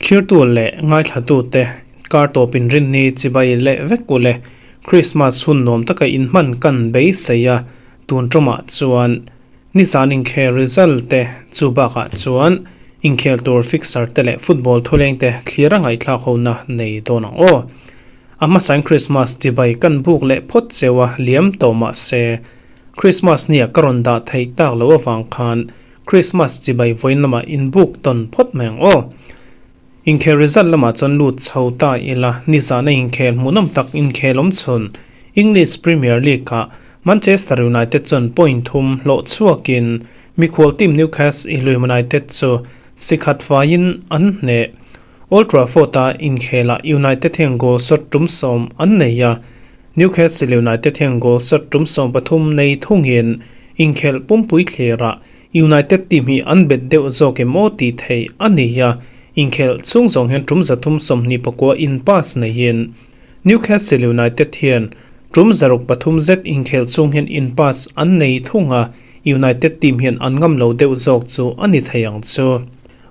Thirtu leh ngaithlatute kar tawp inrinni chibai leh vek u le. Krismas hun nuam taka inhman kan beisei a, tun ṭawmah chuan nizan inkhel result te chu bakah chuan inkhel tur fixture te leh football thuleng te thlir a ngaihthlak hona nei dawn ang aw. A hmasain Krismas chibai kan buk leh phawt cheu a liam tawh mah se Krismas nia ka rawn dah theih tak loh avang khan Krismas chibai vawiin lamah inbuk tawn phawt mai ang aw. Inkhel result lamah chuan lut chho ta ila, nizana inkhel hmuhnawm tak inkhel awm chhun English Premier League-ah Manchester United chuan point thum hlawh chhuakin mikhual team Newcastle United chu sikhat faiin an hneh. Old Trafford-a inkhelah United hian goal shot tum sawm an nei a, Newcastle United hian goal shot tum 13 nei thungin inkhelh pumpui thlirah United team hi an bet deuh zawk em aw tih theih a ni a, inkhelh chhung zawng hian tum 329 in pass neiin Newcastle United hian tum 63 zet inkhelh chhung hian in pass an nei thung a, United team hian an ngam lo deuh zawk chu a ni thei ang chu.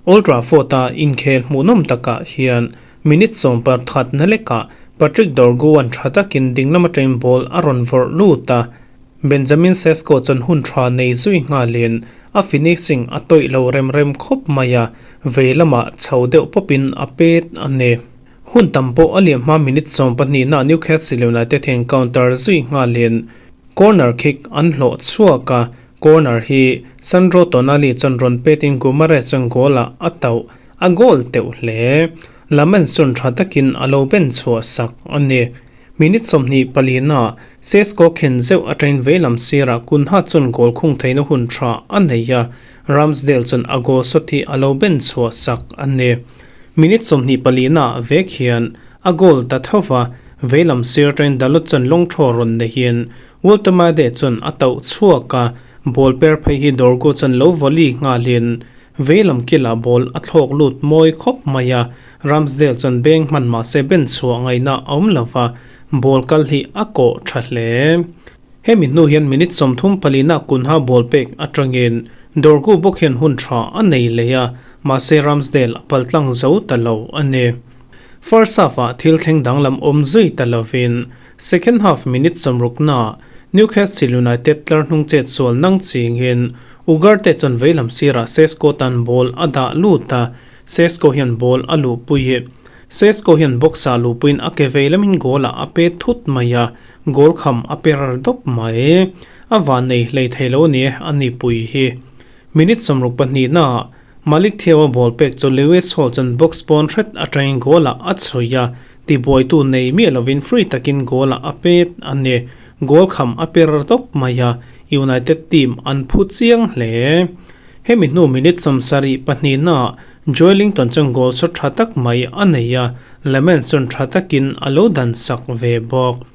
Old Trafford-a inkhel hmuhnawm takah hian minute 13 na lekah Patrick Dorgu-a'n tha takin ding lama train ball a rawn vawrh lut a, Benjamin Sesko chuan hun tha nei zui nghalin a finishing a tawih lo rem rem khawp mai a, vei lamah chho deuh pawpin a pet a ni. Hun tam pawh a liam hma minute 12 na Newcastle United hian counter zui nghalin corner kick an hlawh chhuak a, corner hi Sandro Tonali chuan rawn petin Guimaraes chuan goal-ah a tauh a goal teuh hle. Lammens chuan tha takin a lo ben chhuah sak a ni. Minute 24 na Sesko khen zeuh atangin veilam sirah Cunha chuan goal khung theihna hun tha a nei a, Ramsdale chuan a goal shot hi a lo ben chhuah sak a ni. Minute 24 na vek hian a goal ta tho va, veilam sir atangin Dalot chuan lawng thaw rawn neihin Woltemade chuan a tauh chhuak a, ball per phei hi Dorgu chuan lo volley nghalin veilam kilah ball a thlawk lut mawi khawp mai a, Ramsdale chuan beng hman mah se ben chhuah ngaihna a awm lo va, ball kal hi a kawh tha hle. Hemi hnu hian minute 34 na Cunha ball pek atangin Dorgu bawk hian hun tha a nei leh a, mahse Ramsdale a paltlang zo ta lo a ni. First half-ah thil thleng danglam awm zui ta lovin second half minute 60 na Newcastle United tlar hnung chet sual nang chingin Ugarte chuan veilam sirah Sesko tan ball a dah lut a, Sesko hian ball a luhpui. Sesko hian box-ah luhpuiin a ke veilamin goal-ah a pe thut mai a, goal kham a per dawp mai. A van nei hlei thei lo ni a ni pui hi. Minute 62 na Malick Thiaw-a ball pek chu Lewis Hall chuan box pawn hret atangin goal-ah a chhui a, tibuaitu nei miah lovin free takin goal-ah a pet a ni. Goal kham a per dawp mai a, United team an phu chiang hle. Hemi hnu minute 72 na Joelinton chuan goal shot tha tak mai a nei a, Lammens chuan tha takin a lo dan sak ve bawk.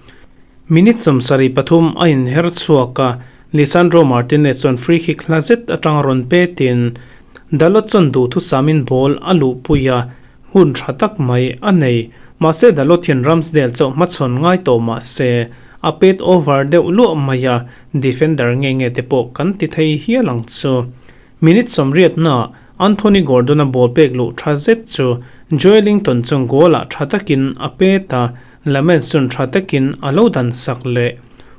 Minute 73 a inher chhuak a, Lisandro Martinez chuan free kick hla zet atang rawn petin Dalot chuan duhthu samin ball a luhpui a, hun tha tak mai a nei. Mahse Dalot hian Ramsdale chauh hmachhawn ngai tawh mah se a pet over deuh luah mai a, defender nge nge te pawh kan ti thei hial ang chu. Minute 80 na Anthony Gordon-a ball pek luh tha zet chu Joelinton chuan goal-ah tha takin a pet a, Lammens chuan tha takin a lo dan sak leh.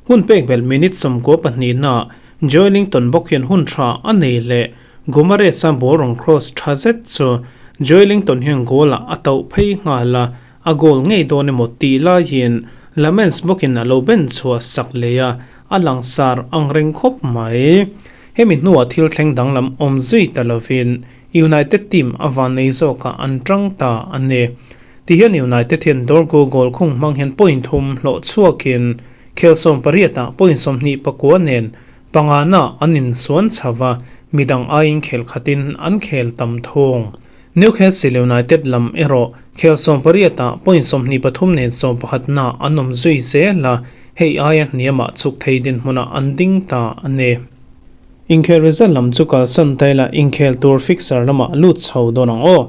Hun pek belh minute 92 na Joelinton bawk hian hun tha a nei leh. Guimaraes-a ball rawn cross tha zet chu Joelinton hian goal-ah a tauh phei nghal a, a goal ngei dawn emaw tih laiin Lammens bawkin a lo ben chhuah sak leh a, a langsar ang reng khawp mai. Hemi hnuah thil thleng danglam awm zui ta lovin United team a van nei zawkah an tang ta a ni. Tihian United hian Dorgu goal khung hmang hian point thum hlawh chhuakin khel 18 ah point 29 nen panga na an insuan chho a, midang aiin khel khatin an khel tam thung. Newcastle United lam erawh khel 18 ah point 23 nen 11 na an awm zui zel a, hei aia hniamah chhuk thei dinhmunah an ding ta a ni. Inkhel result lam chu kalsan taila inkhel tur fixture lamah lut chho dawn ang aw.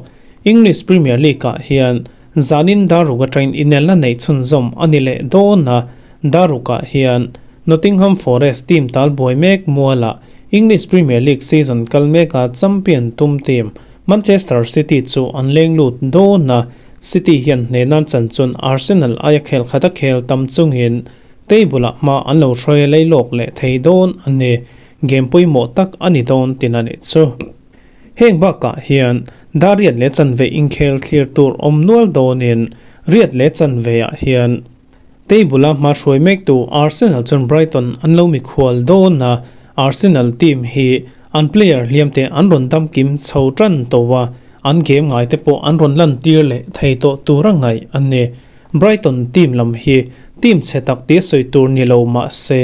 English Premier League ah hian zanin daruk atangin inelna nei chhunzawm a ni leh dawn a, daruk ah hian Nottingham Forest team tal buai mek mualah English Premier League season kal meka champion tum team Manchester City chu an leng lut dawn a, City hian hnehnan chan chuan Arsenal aia khel khat a khel tam chungin table ah hma an lo hruai lei lawk leh thei dawn a ni. Game pawimawh tak a ni dawn tin a nih chu. Heng bakah hian dar riat leh chanve inkhel thlir tur awm nual dawnin riat leh chanve ah hian Table-a hma hruai mektu Arsenal chuan Brighton an lo mikhual dawn a, Arsenal team hi an player hliamte an rawn dam kim chho tan tawh a, an game ngaite pawh an rawn lantir leh thei tawh tur a ngaih a ni. Brighton team lam hi team chhe tak tia sawi tur ni lo mah se,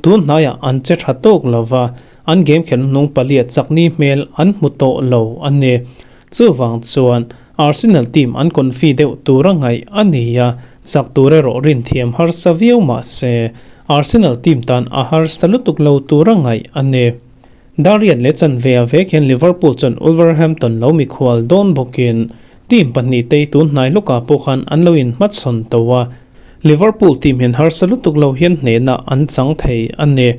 tun hnaiah an che tha tawk lo va, an game khelh hnung paliah chakni hmel an hmu tawh lo a ni. Chuvang chuan Arsenal team an confi deuh tur a ngaih a ni a, chak tur erawh rinthiam harsa viau mah se, Arsenal team tan a harsa lutuk lo tur a ngaih a ni. Darian leh chanve a vek hian Liverpool chuan Wolverhampton lo mikhual dawn bawkin team pahnih te tun hnai hlawkah pawh khan an lo inhmachhawn tawh a, Liverpool team hian harsa lutuk lo hian hnehna an chang thei a ni.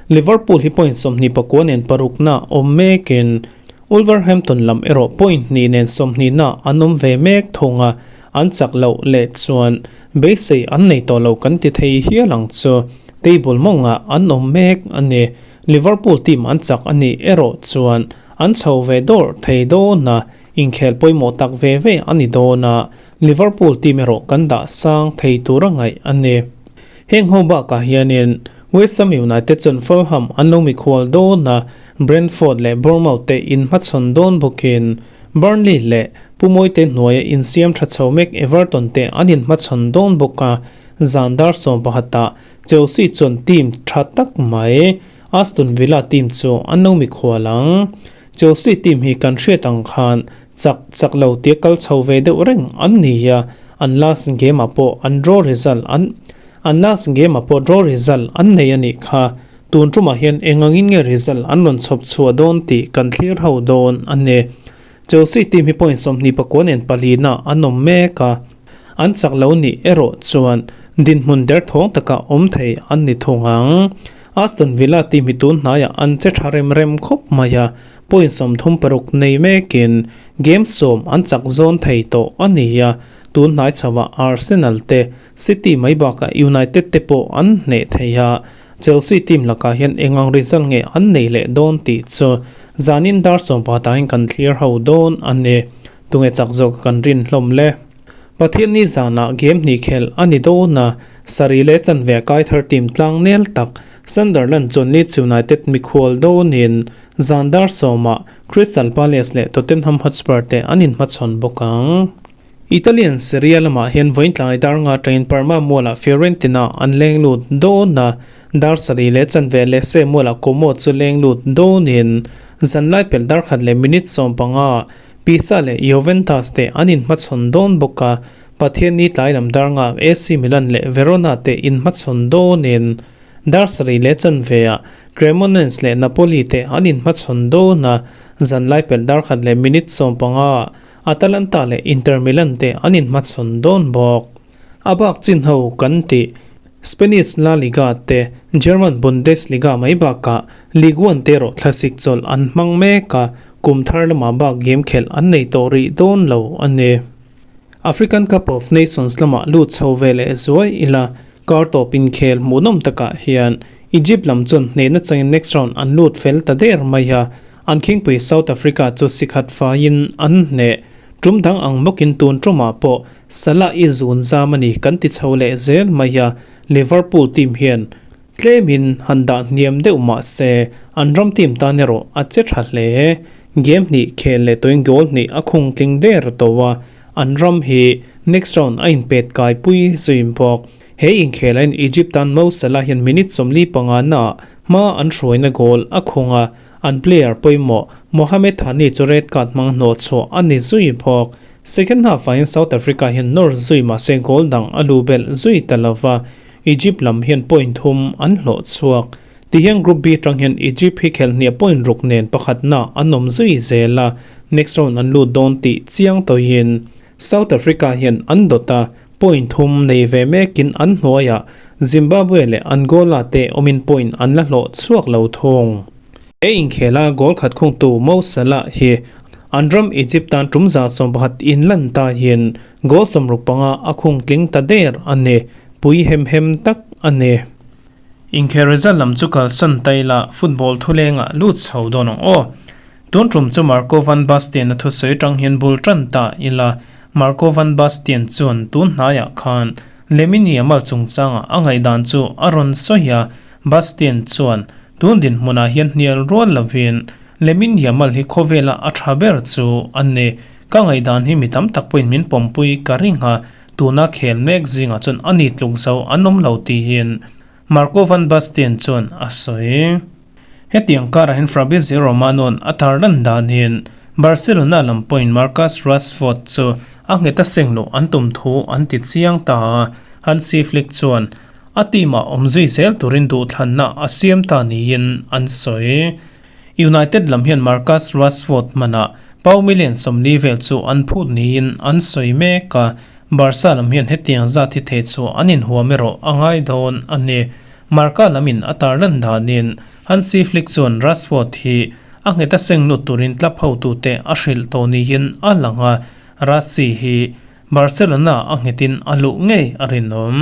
Liverpool hi point 24 nen parukna awm mekin Wolverhampton lam erawh point hnih nen sawmhnihna an awm ve mek thung a, an chak loh leh chuan beisei an nei tawh lo kan ti thei hial ang chu. Table mawngah an awm mek a ni. Liverpool team an chak a nih erawh chuan an chho ve dawr thei dawn a, inkhel pawimawh tak ve ve a ni dawn a, Liverpool team erawh kan dah sang thei tur a ngaih a ni. Heng ho bakah hianin West Ham United chuan Fulham an lo mikhual dawn a, Brentford leh Bournemouth te inhmachhawn dawn bawkin Burnley leh Pu Mawite hnuaia insiam tha chho mek Everton te an inhmachhawn dawn bawk a, zan dar 11ah Chelsea chuan team tha tak mai Aston Villa team chu an lo mikhual ang. Chelsea team hi kan hriat ang khan chak chak lo tia kal chho ve deuh reng an ni a, an last game ah pawh an draw result an an last game ah pawh draw result an nei a nih kha. Tun tumah hian eng angin nge result an rawn chhawp chhuah dawn tih kan thlir ho dawn a ni. Chelsea team hi point 29 nen palina an awm mek a, an chak lo nih erawh chuan dinhmun derthawng taka awm thei an ni thung ang. Aston Villa team hi tun hnaiah an che tha rem rem khawp mai a, point 36 nei mekin game 10 an chak zawn thei tawh a ni a, tun hnai chhoah Arsenal te, City mai bakah United te pawh an hneh thei a. Chelsea team lakah hian eng ang result nge an nei leh dawn tih chu zanin dar 15 hian kan thlir ho dawn a ni. Tunge chak zawk kan rin hlawm le? Pathianni zanah game hnih khelh a ni dawn a, sarih leh chanve a kai thar team tlang nel tak Sunderland chuan Leeds United mikhual dawnin zan dar 10ah Crystal Palace leh Tottenham Hotspur te an inhmachhawn bawk ang. Italian Serie A lamah hian vawiin tlai dar nga train Parma mualah Fiorentina an leng lut dawn a, dar sarih leh chanve leh se mualah Como chu leng lut dawnin zanlai pelh dar khat leh minute 15 Pisa leh Juventus te an inhmachhawn dawn bawk a, Pathianni tlai lam dar nga AC Milan leh Verona te inhmachhawn dawnin dar sarih leh chanveah Cremonense leh Napoli te an inhmachhawn dawn a, zanlai pelh dar khat leh minute 15 Atalanta leh Inter Milan te an inhmachhawn dawn bawk. A bak chin ho kan tih Spanish La Liga te German Bundesliga mai bakah Ligue 1 te erawh thlasik chawlh an hmang mek a, kum thar lamah bak game khelh an nei tawh rih dawn lo a ni. African Cup of Nations lamah lut chho ve leh zuai ila kar tawp inkhel hmuhnawm takah hian Egypt lam chuan hnehna changin next round an lut fel ta der mai a, An khingpui South Africa chu sikhat faiin an hneh. Tum dang ang bawkin tun tumah pawh Salah i zun zam a ni kan ti chho leh zel mai a, Liverpool team hian tlemin han dah hniam deuh mah se an ram team tan erawh a che tha hle. Game hnih khel leh tawhin goal hnih a khung tling der tawh a, an ram hi next round a inpet kaipui zui bawk. He inkhel ain Egypt tan Mo Salah hian minute 45 naah hma an hruaina goal a khung a, An player pawimawh Mohamed Hani chu red card hmang hnawh chhuah a ni zui bawk. Second half ah hian South Africa hian nawr zui mahse goal dang a lu belh zui ta lova, Egypt lam hian point thum an hlawh chhuak. Tihian Group B tang hian Egypt hi khelhniah point ruk nen pakhatna an awm zui zel a, next round an lut dawn tih chiang tawhin South Africa hian an dawt a, point thum nei ve mekin an hnuaiah Zimbabwe leh Angola te awmin point an la hlawh chhuak lo thung. He inkhela goal khat khungtu Mo Salah hi an ram Egypt tan tum 111 inlan ta hian goal 65 a khung tling ta der a ni. Pui hem hem tak a ni. Inkhel result lam chu kalsan ta ila football thulenga lut chho dawn ang aw. Tun tum chu Marco van Basten a thusawi tang hian bul tan ta ila Marco van Basten chuan tun hnaiah khan Lamine Yamal chungchanga a ngaihdan chu a rawn sawi a, Basten chuan tun dinhmunah hian hnial rual lovin Lamine Yamal hi khawvela a tha ber chu a ni. Ka ngaihdan hi mi tam tak pawhin min pawmpui ka ring a, tuna khel mek zingah chuan a ni tluk zo an awm lo tiin Marco van Basten chuan a sawi. Hetiang karah hian Fabrizio Romano-a'n a tarlan danin Barcelona lam pawhin Marcus Rashford chu a nghet a seng loh an tum thu an ti chiang ta a, Hansi Flick chuan a team-ah awm zui zel turin duhthlanna a siam ta niin an sawi. United lam hian Marcus Rashford hmanah pau million 40 vel chu an phut niin an sawi mek a, Barca lam hian hetiang zat hi thei chu an inhuam erawh a ngai dawn a ni. Marca lamin a tarlan danin Hansi Flick chuan Rashford hi a nghet a seng lut turin club hotute a hrilh tawh niin a lang a, Rassi hi Barcelona a nghetin a luh ngei a rinawm.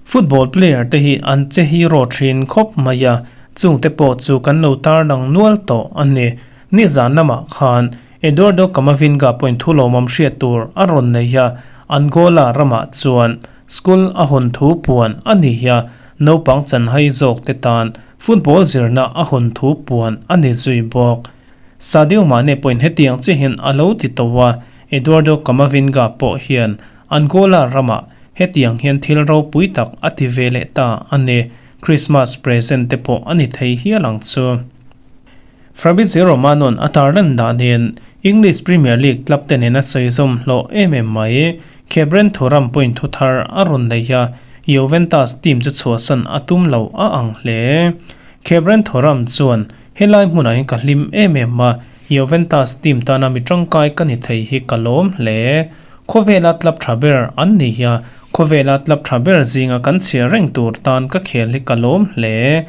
Football player te hi an che hero thin khawp mai a, chungte pawh chu kan lo tarlang nual tawh a ni. Nizan lamah khan Eduardo Camavinga pawhin thu lawmawm hriat tur a rawn nei a, Angola ramah chuan School a hawn thu puan a ni a, naupang chanhai zawk te tan football zirna a hawn thu puan a ni zui bawk. Sadio Mane pawhin hetiang chihin a lo ti tawh a, Eduardo Camavinga pawh hian Angola ramah hetiang hian thil ropui tak a ti ve leh ta a ni. Christmas present te pawh a ni thei hial ang chu. Fabrizio Romano-a'n a tarlan danin English Premier League club te nena sawi zawm hlawh em em mai. Khebren Thuram pawhin thu thar a rawn nei a, Juventus team chu chhuahsan a tum lo a ang hle. Khebren Thuram chuan, Helai hmunah hian ka hlim em em a, Juventus team tana mi tangkai ka ni thei hi ka lawm hle. Khawvela club tha ber an ni a, khawvela club tha ber zinga kan chhiar reng tur tan ka khel hi ka lawm hle.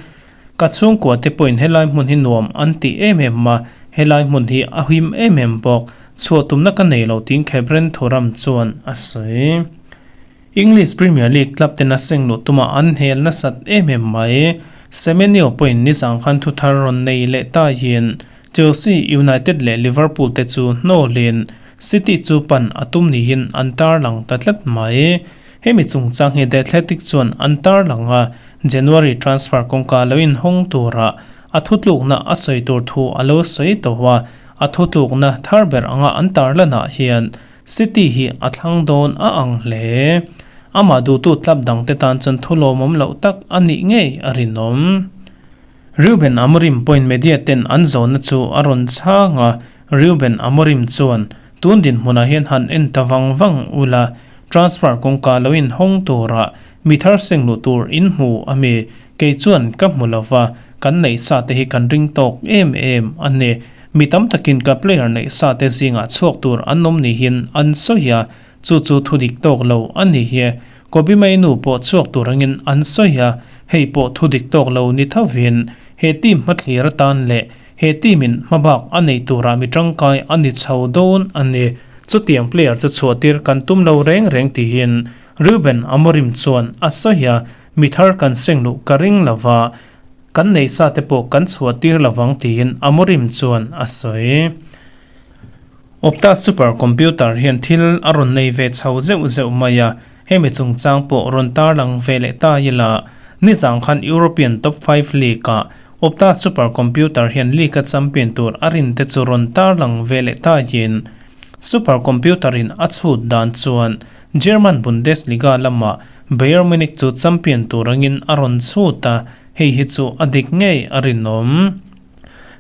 Ka chhungkua te pawhin helai hmun hi nuam an ti em em a, helai hmun hi a him em em bawk. Chhuah tumna ka nei lo tiin Khebren Thuram chuan a sawi. English Premier League club ten a seng luh tuma an hel nasat em em mai. Semenyo pawhin nizang khan thu thar rawn nei leh ta hian Chelsea, United leh Liverpool te chu hnawlin City chu pan a tum niin an tarlang ta tlat mai. Hemi chungchang hi The Athletic chuan an tarlang a, January transfer kawngka lo inhawng tura a thutlukna a sawi tur thu a lo sawi tawh a, a thutlukna thar ber anga an tarlanah hian City hi a thlang dawn a ang hle. Amah duhtu club dangte tan chuan thu lawmawm loh tak a nih ngei a rinawm. Reuben Amorim pawhin media ten an zawhna chu a rawn chhang a, Reuben Amorim chuan, Tun dinhmunah hian han en ta vang vang ula, transfer kawngka lo inhawng tura mi thar seng luh tur in hmu a mi, kei chuan ka hmu lova, kan neih sa te hi kan ring tawk em em a ni. Mi tam takin ka player neih sa te zingah chhuak tur an awm nihin an sawi a, chu chu thu dik tawk lo a ni hi. Kobbie Mainoo pawh chhuak tur angin an sawi a, hei pawh thu dik tawk lo ni thovin he team hmathlir atan leh he team in hmabak a nei turah mi tangkai a ni chho dawn a ni. Chutiang player chu chhuahtir kan tum lo reng reng tihin Ruben Amorim chuan a sawi a, mi thar kan seng luh ka ring lova, kan nei sa te pawh kan chhuahtir lovang tiin Amorim chuan a sawi. Opta super computer hian thil a rawn nei ve chho zeuh zeuh mai a, hemi chungchang pawh rawn tarlang ve leh ta ila, nizang khan European Top 5 League-ah Opta super computer hian league-a champion tur a rin te chu rawn tarlang ve leh ta yin. Super computer-in a chhut dan chuan German Bundesliga lamah Bayern Munich chu champion tur angin a rawn chhut a, hei hi chu a dik ngei a rinawm.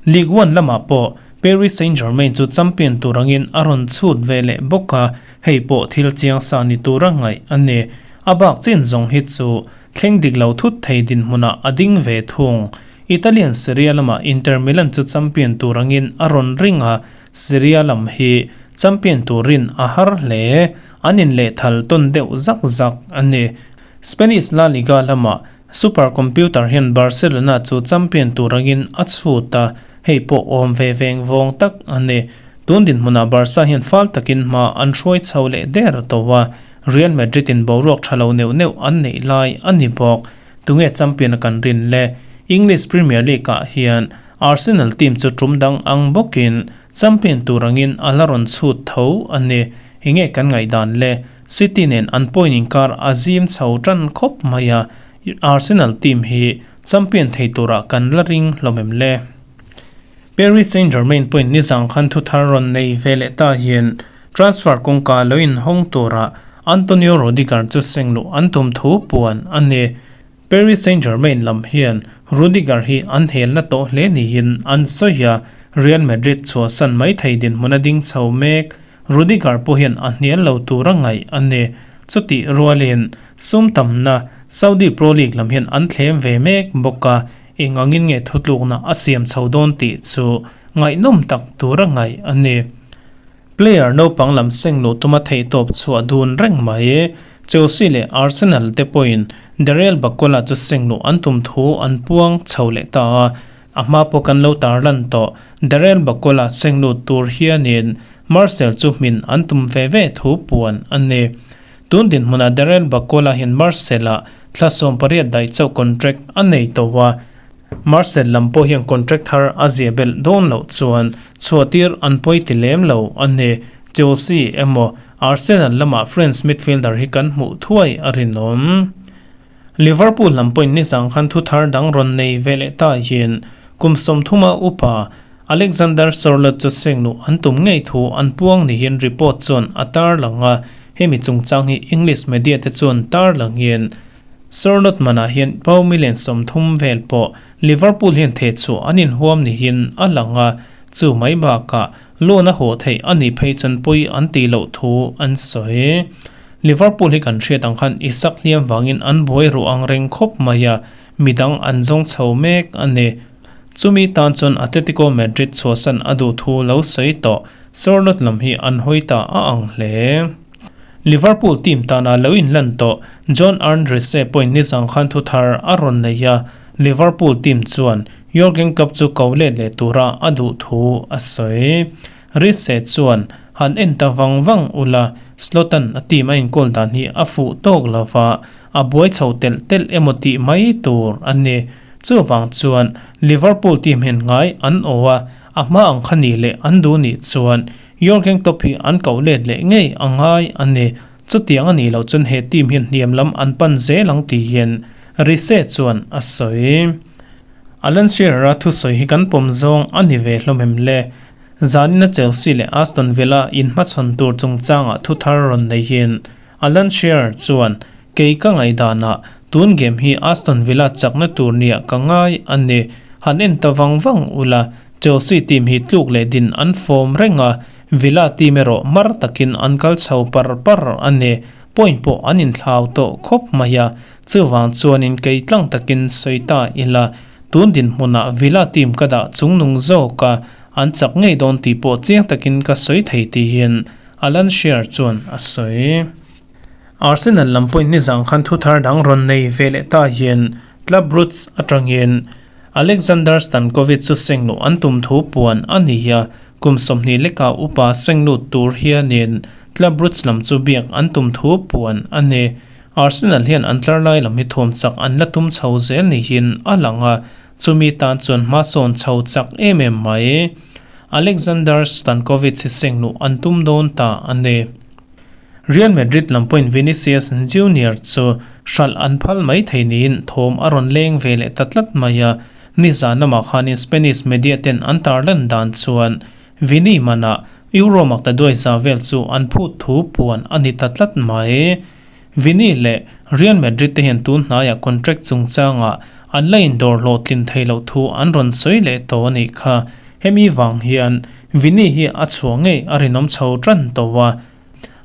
Ligue 1 lamah pawh Paris Saint-Germain chu champion tur angin a rawn chhut ve leh bawk a, hei pawh thil chiang sa ni tura ngaih a ni. A bak chin zawng hi chu thleng dik lo thut thei dinhmunah a ding ve thung. Italian Serie A lamah Inter Milan chu champion tur angin a rawn ring a, Serie A lam hi champion turin a har hle. An inlehthal tawn deuh zak zak a ni. Spanish La Liga lamah. Super computer hian Barcelona chu champion tur angin a chhut a, hei pawh awm ve veng vawng tak a ni. Tun dinhmunah Barca hian fal takin hma an hruai chho leh der tawh a, Real Madrid in boruak tha lo neuh neuh an neih lai a ni bawk. Tunge champion a kan rin le? English Premier League ah hian Arsenal team chu tum dang ang bawkin champion tur angin a la rawn chhut tho a ni. Enge kan ngaihdan le? City nen an point inkar a zim chho tan khawp mai a, Arsenal team hi champion thei turah kan la ring hlawm em le? Paris Saint-Germain point nizang khan thuthar rawn nei ve leh ta hian transfer kawngka lo inhawng turah Antonio Rudiger chu sengluh an tum thu puan a ni. Paris Saint-Germain lam hian Rudiger hi an helna tawh hle niin an sawi a, Real Madrid chhuahsan mai thei dinhmun a ding chho mek. Rudiger pawh hian a hnial lo tur a ngaih a ni. Chutih rualin sum tamna Saudi Pro League lam hian an thlem ve mek bawk a, eng angin nge thutlukna a siam chho dawn tih chu ngaihnawm tak tur a ngaih a ni. Player naupang lam seng luh tuma theihtawp chhuah dun reng mai. Chelsea leh Arsenal te pawhin Darrell Bakola chu seng luh an tum thu an puang chho leh ta a, a hma pawh kan lo tarlan tawh. Darrell Bakola seng lut tur hianin Marcel chu hmin an tum ve ve thu puan a ni. Tun dinhmunah Darrell Bakola hian Marcel-ah thla 18 daih chauh contract a nei tawh a, Marcel lam pawh hian contract thar a zia belh dawn loh chuan chhuahtir an pawi ti lem lo a ni. Chelsea emaw Arsenal lamah French midfielder hi kan hmuh thuai a rinawm. Liverpool lam pawhin nizang khan thu thar dang rawn nei ve leh ta hian kum 30 a upa Alexander Sorloth chu sengluh an tum ngei thu an puang ni hian report chuan a tarlang a, hemi chungchang hi English media te chuan tarlang hian Sorloth manah hian pau million 30 vel pawh Liverpool hian theh chhuah an inhuam niin a lang a, chu mai bakah loan a haw theih a nih phei chuan pawi an tih loh thu an sawi. Liverpool hi kan hriat ang khan Isak hliam vangin an buai ruh ang reng khawp mai a, midang an zawng chho mek a ni. Chumi tan chuan Atletico Madrid chhuahsan a duh thu lo sawi tawh Sorloth lam hi an hawi ta a ang hle. Liverpool team tana lo inlan tawh John Arne Riise pawhin nizang khan thu thar a rawn nei a, Liverpool team chuan Jurgen Klopp chu ko let leh tura a duh thu a sawi. Riise chuan, Han en ta vang vang ula, Slot-a'n a team a inkawl dan hi a fuh tawk lova, a buai chho telh telh emaw tih mai tur a ni. Chuvang chuan Liverpool team hian ngai an aw a, a hma ang kha nih leh an duh nih chuan Jurgen Klopp hi an koh let leh ngei a ngai a ni. Chutiang a nih loh chuan he team hian hniam lam an pan zel ang tih hian Riise chuan a sawi. Alan Shearer-a thusawi hi kan pawm zawng a ni ve hlawm em le? Zanina Chelsea leh Aston Villa inhmachhawn tur chungchangah thu thar rawn nei hian Alan Shearer chuan, Kei ka ngaihdanah tun game hi Aston Villa chakna tur nia ka ngai a ni. Han en ta vang vang ula, Chelsea team hi tluk leh din an fawm reng a, Villa team erawh mar takin an kal chho par par a ni. Point pawh an inthlau tawh khawp mai a, chuvang chuanin kei tlang takin sawi ta ila, tun dinhmunah Villa team ka dah chungnung zawk a, an chak ngei dawn tih pawh chiang takin ka sawi thei tihin Alan Shearer chuan a sawi. Arsenal lam pawhin nizang khan thu thar dang rawn nei ve leh ta hian Club Brugge atangin Alexander Stankovic chu sengluh an tum thu puan a ni a, kum 20 leka upa senglut tur hianin Club Brugge lam chu biak an tum thu puan a ni. Arsenal hian an tlar lai lam hi thuam chak an la tum chho zel niin a lang a, chumi tan chuan hma sawn chho chak em em mai. Alexander Stankovic hi sengluh an tum dawn ta a ni. Real Madrid lam pawhin Vinicius Junior chu hralh an phal mai thei niin thawm a rawn leng ve leh ta tlat mai a. Nizan lamah khanin Spanish media ten an tarlan dan chuan Vini manah Euro makta duai za vel chu an phut thu puan a ni ta tlat mai. Vini leh Real Madrid te hian tun hnaiah contract chungchangah an la indawr hlawhtlin thei loh thu an rawn sawi leh tawh a nih kha. Hemi vang hian Vini hi a chhuah ngei a rinawm chho tan tawh a,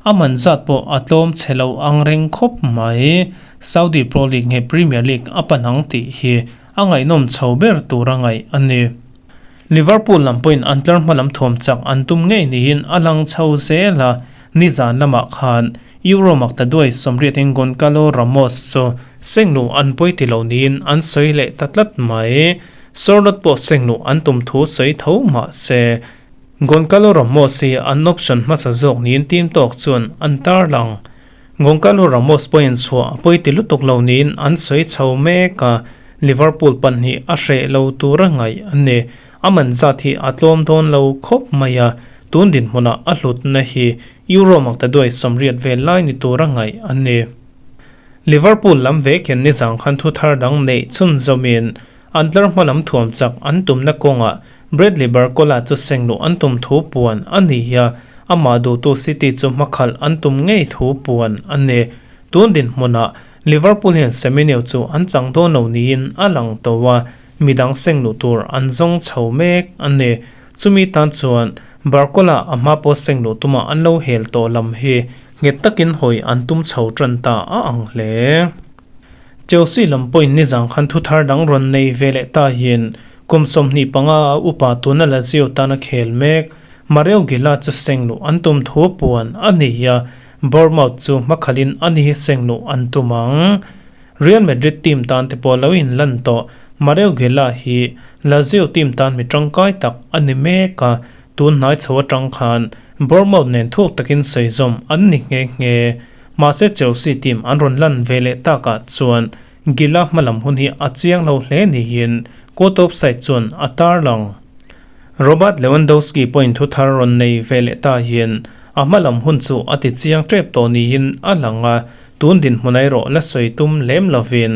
a man zat pawh a tlawm chhe lo ang reng khawp mai. Saudi Pro League nge Premier League a pan ang tih hi a ngaihnawm chho ber tur a ngaih a ni. Liverpool lam pawhin an tlar hma lam thuam chak an tum ngei niin a lang chho zel a, nizan lamah khan Euro makta duai 80 in Goncalo Ramos chu Sengluh an pawi ti lo niin an sawi leh ta tlat mai. Sorloth pawh sengluh an tum thu sawi tho mah se, Goncalo Ramos hi an option hmasa zawk niin team tawk chuan an tarlang. Goncalo Ramos pawhin chhuah a pawi ti lutuk lo niin an sawi chho mek a, Liverpool pahnih a hreh lo tura ngaih a ni. A man zat hi a tlawm dawn lo khawp mai a, tun dinhmunah a hlutna hi Euro maktaduai 80 vel lai ni tura ngaih a ni. Liverpool lam vek hian nizang khan thu thar dang neih chhunzawmin an tlar hma lam thuam chak an tumna kawngah Bradley Barcola chu sengluh an tum thu puan a ni a, amah duhtu City chu hmakhalh an tum ngei thu puan a ni. Tun dinhmunah Liverpool hian Semenyo chu an chang dawn lo niin a lang tawh a, midang sengluh tur an zawng chho mek a ni. Chumi tan chuan Barcola a hma pawh sengluh tuma an lo hel tawh lam hi nghet takin hawi an tum chho tan ta a ang hle. Chelsea lam pawhin nizang khan thu thar dang rawn nei ve leh ta hian kum 25 a upa tuna Lazio tana khel mek Mario Gila chu sengluh an tum thu puan a ni a, Bournemouth chu hmakhalin a ni hi sengluh an tum ang. Real Madrid team tan te pawh lo inlan tawh Mario Gila hi Lazio team tan mi tangkai tak a ni mek a, tun hnai chho atang khan Bournemouth nen thuk takin sawi zawm an ni nghe nghe. Mahse Chelsea team an rawn lan ve leh takah chuan Gila hmalam hun hi a chiang lo hle niin court of side chuan a tarlang. Robert Lewandowski pawhin thu thar rawn nei ve leh ta hian a hmalam hun chu a ti chiang tep tawh niin a lang a, tun dinhmun erawh la sawi tum lem lovin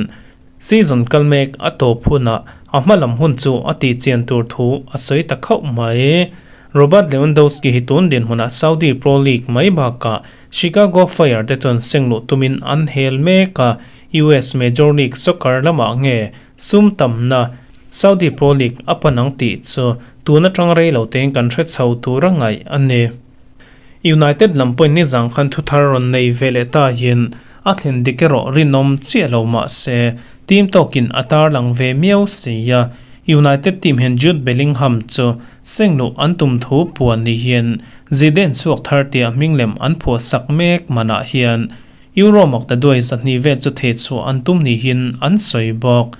season kal mek a tawp hunah a hmalam hun chu a tih chian tur thu a sawi ta khauh mai. Robert Lewandowski hi tun dinhmunah Saudi Pro League mai bakah Chicago Fire te chuan sengluh tumin an hel mek a, US Major League Soccer lamah nge sum tamna Saudi Pro League a pan ang tih chu tun atang rei lo tein kan hre chho tur a ngaih a ni. United lam pawhin nizang khan thu thar rawn nei ve leh ta hian a thlen dik erawh rinawm chiah lo mah se team tawkin a tarlang ve miau si a, United team hian Jude Bellingham chu sengluh an tum thu puan ni hian Zidane chhuak thar tia hming lem an phuah sak mek manah hian Euro maktaduai 200 vel chu theh chhuah an tum niin an sawi bawk.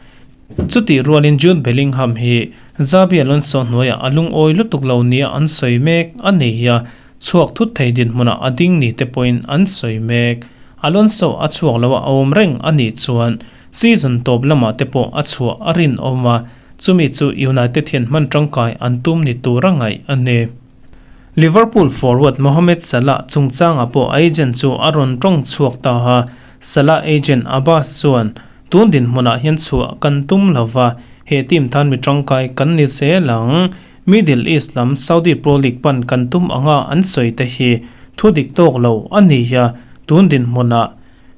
Chutih rualin Jude Bellingham hi Xabi Alonso hnuaiah a lungawi lutuk lo nia an sawi mek a nei a, chhuak thut thei dinhmunah a ding ni te pawhin an sawi mek. Alonso a chhuak lo a awm reng a nih chuan season tawp lamah te pawh a chhuah a rinawm a, chumi chu United hian hman tangkai an tum ni tur a ngaih a ni. Liverpool forward Mohamed Salah chungchangah pawh agent chu a rawn tawng chhuak ta a, Salah agent Abbas chuan tun dinhmunah hian chhuah kan tum lova, he team tan mi tangkai kan ni zel ang. Middle East lam Saudi Pro League pan kan tum anga an sawi te hi thu dik tawk lo a ni a, tun dinhmunah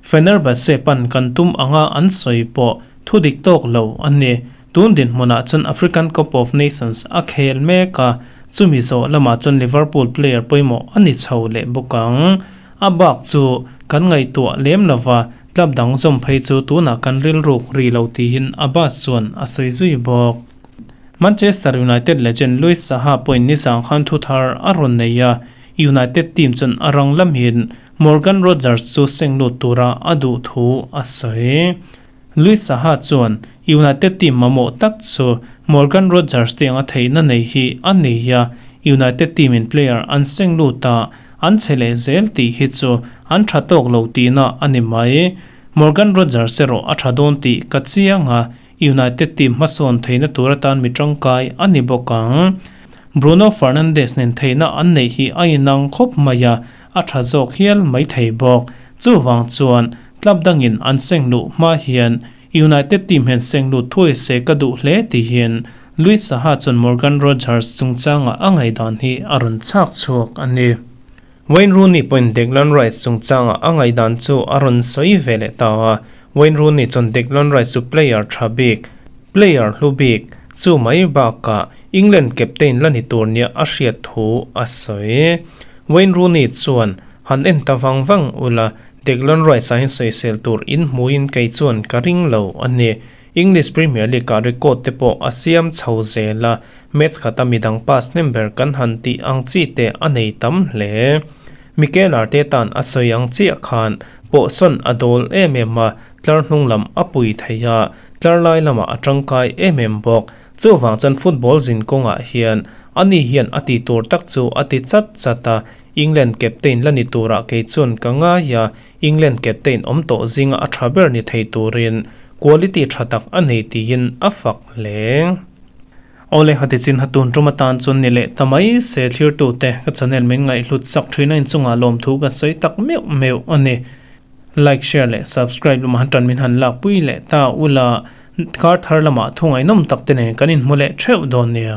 Fenerbahce pan kan tum anga an sawi pawh thu dik tawk lo a ni. Tun dinhmunah chuan African Cup of Nations a khel mek a, chumi zawh lamah chuan Liverpool player pawimawh a ni chho leh bawk ang. A bak chu kan ngaihtuah lem lova, club dang zawm phei chu tunah kan rilruk ri lo tiin Abbas chuan a sawi zui bawk. Manchester United legend Luis Saha pawhin nizang khan thu thar a rawn nei a, United team chuan a rang lamin Morgan Rogers chu seng lut tura a duh thu a sawi. Luis Saha chuan United team mamawh tak chu Morgan Rogers te anga theihna nei hi a nei a, United team in player an seng lut a, an che leh zel tih hi chu an tha tawk lo tihna a ni mai. Morgan Rogers erawh a tha dawn tih ka chiang a, United team hmasawn theihna tur atan mi tangkai a ni bawk ang. Bruno Fernandes nen theihna an neih hi a inang khawp mai a, a tha zawk hial mai thei bawk. Chuvang chuan club dangin an seng luh hma hian United team hian seng lut thuai se ka duh hle tihin Luis Saha chuan Morgan Rogers chungchangah a ngaihdan hi a rawn chhak chhuak a ni. Wayne Rooney pawhin Declan Rice chungchangah a ngaihdan chu a rawn sawi ve leh ta a, Wayne Rooney chuan Declan Rice chu player tha bik, player hlu bik, chu mai bakah England captain la ni tur nia a hriat thu a sawi. Wayne Rooney chuan han en ta vang vang ula, Declan Rice ah hian sawisel tur in hmuin kei chuan ka ring lo a ni. English Premier League ah record te pawh a siam chho zel a, match khata midang pass hnem ber kan han tih ang chi te a nei tam hle. Mikel Arteta-a'n a sawi ang chiah khan Pawhsawn a dawl em em a, tlar hnung lam a pui thei a, tlar lai lamah a tangkai em em bawk. Chuvang chuan football zin kawngah hian ani hian a ti tur tak chu a ti chat chat a, England captain la ni turah kei chuan ka ngai a, England captain awm tawh zinga a tha ber ni thei turin quality tha tak a nei tiin a fak hle. Awle hati chin ha tun tum atan chuan ni leh ta mai se thlirtute ka channel min ngaihhlut sak thin a inchungah lawmthu ka sawi tak meuh meuh a ni. Like, share leh subscribe lamah han tan min han lakpui leh ta ula kar thar lamah thu ngaihnawm tak te nen kan inhmu leh theuh dawn nia.